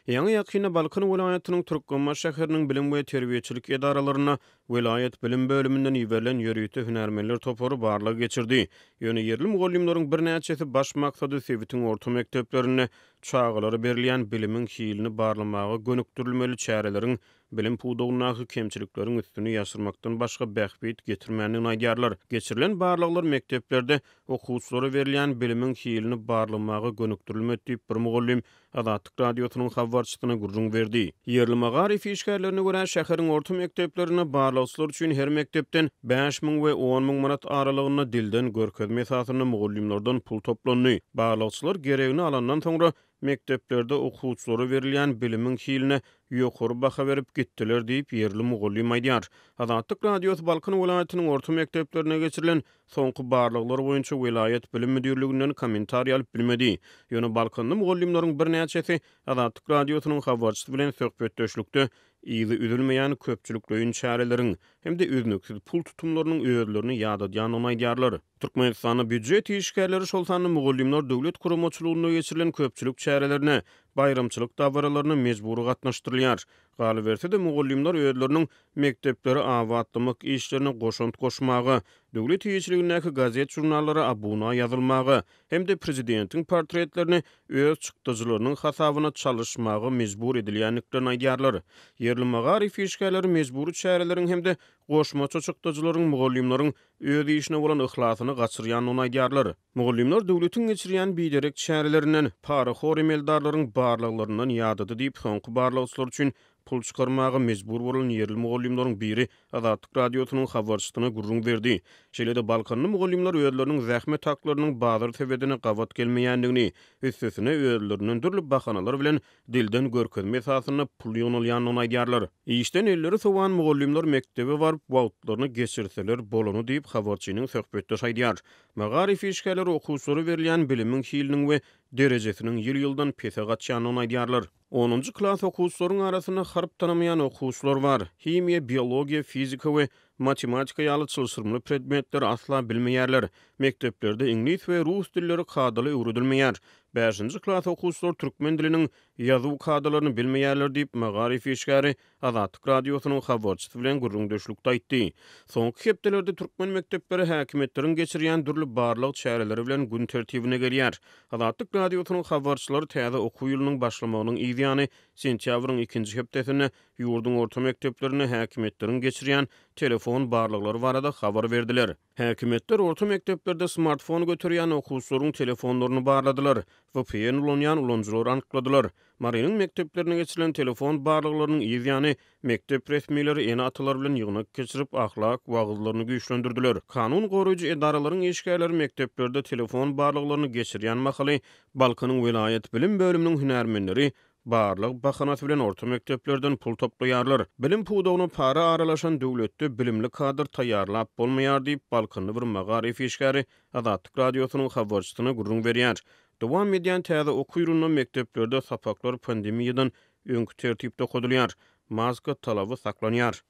Ýaňy-ýakynda Balkan welaýatynyň Türkmenbaşy şäheriniň bilim we terbiýeçilik edaralarynda welaýat bilim bölüminden iberilen ýörite hünärmenler topary barlag geçirdi. Ýöne ýerli mugallymlaryň birnäçesi baş maksady sebitiň orta mekdeplerinde çagalara berilýän bilimiň hilini barlamaga gönükdirilmeli çäreleriň bilim pudagyndaky kemçilikleriň üstüni ýaşyrmakdan başga bähbit getirmändigini aýdýarlar. Geçirilen barlaglar mekdeplerde okuwçylara berilýän bilimiň hilini barlamaga gönükdirilmedi diýip, bir mugallym Azatlyk Radiosynyň habarçysyna gürrüň berdi. Ýerli magaryf işgärlerine görä, şäheriň orta mekdeplerinde barlagçylar üçin her mekdepden 5000 we 10 müň manat aralygynda dilden görkezme esasynda mugallymlardan pul toplandy. Barlagçylar geregini alandan soňra, mekdeplerde okuwçylara berilýän bilimiň hiline ýokary baha berip gitdiler diýip, ýerli mugallym aýdýar. Azatlyk Radiosy Balkan welaýatynyň orta mekdeplerinde geçirilen soňky barlaglar boýunça welaýat bilim müdirliginden kommentariý alyp bilmedi. Ýöne balkanly mugallymlaryň birnäçesi Azatlyk Radiosynyň habarçysy bilen söhbetdeşlikde yzy üzülmeýän köpçülikleýin çäreleriň hem-de üznüksiz pul tutumlarynyň özlerini ýadadýandygyny aýdýarlar. Türkmenistanda býujet işgärleri, şol sanda mugallymlar döwlet guramaçylygynda geçirilen köpçülik çärelerine, baýramçylyk dabaralaryna mejbury gatnaşdyrylýar. Galyberse-de, mugallymlar özleriniň mekdepleri abatlamak işlerine goşant goşmaga, döwlet eýeçiligindäki gazet-žurnallara abuna ýazylmaga hem-de prezidentiň portretlerini öz çykdajylarynyň hasabyna çalyşmaga mejbur edilýändiklerini aýdýarlar. Ýerli magaryf işgärleri mejbury çäreleriň hem-de goşmaça çykdajylaryň mugallymlaryň öz işine bolan yhlasyny gaçyrýandygyny aýdýarlar. Mugallymlar döwletiň geçirýän biderek çärelerinden, parahor emeldarlaryň barlaglaryndan ýadady diýip, soňky barlagçylar üçin pul çykarmaga mejbur bolan ýerli mugallymlaryň biri Azatlyk Radiosynyň habarçysyna gürrüň berdi. Şeýle-de balkanly mugallymlar özleriniň zähmet haklarynyň bazar sebedine gabat gelmeýändigini, üstesine özlerinden dürli bahanalar bilen dilden görkezme esasynda pul ýygnalýandygyny aýdýarlar. Işden elleri sowan mugallymlar mekdebe baryp, wagtlaryny geçirseler bolany diýip, habarçynyň söhbetdeşi aýdýar. Magaryf işgärleri okuwçylara berilýän bilimiň hiliniň we derejesiniň ýyl-ýyldan pese gaçýandygyny aýdýarlar. Onunjy klas okuwçylaryň arasynda harp tanamaýan okuwçylar bar. Himiýa, biologiýa, fizika we matematika ýaly çylşyrymly predmetleri asla bilmeýärler. Mekdeplerde iňlis we rus dilleri kadaly öwredilmeýär. Bäşinji klas okuwçylar türkmen diliniň ýazuw kadalaryny bilmeýärler diýip, magaryf işgäri Azatlyk Radiosynyň habarçysy bilen gürrüňdeşlikde aýtdy. Soňky hepdelerde türkmen mekdepleri häkimiýetleriň geçirýän dürli barlag çäreleri bilen gün tertibine gelýär. Azatlyk Radiosynyň habarçylary täze okuw ýylynyň başlamagynyň yzýany, sentýabryň ikinji hepdesinde ýurduň orta mekdeplerinde häkimiýetleriň geçirýän telefon barlaglary barada habar berdiler. Häkimiýetler orta mekdeplerde smartfon göterýän okuwçylaryň telefonlaryny barladylar, vpn ulanýan ulanyjylary anykladylar. Marynyň mekdeplerinde geçirilen telefon barlaglarynyň yz ýany, mekdep resmileri ene-atalar bilen ýygnak geçirip, ahlak wagyzlaryny güýçlendirdiler. Kanun goraýjy edaralaryň işgärleri mekdeplerde telefon barlaglaryny geçirýän mahaly, Balkanyň welaýat bilim bölüminiň hünärmenleri barlag bahanasy bilen orta mekdeplerden pul toplaýarlar. Bilim pudagyna para aralaşan döwletde bilimli kadr taýýarlap bolmaýar diýip, balkanly bir magaryf işgäri Azatlyk Radiosynyň habarçysyna gürrüň berýär. Dowam edýän täze okuw ýylynda mekdeplerde sapaklar pandemiýadan öňki tertipde okadylýar. Maska talaby saklanýar.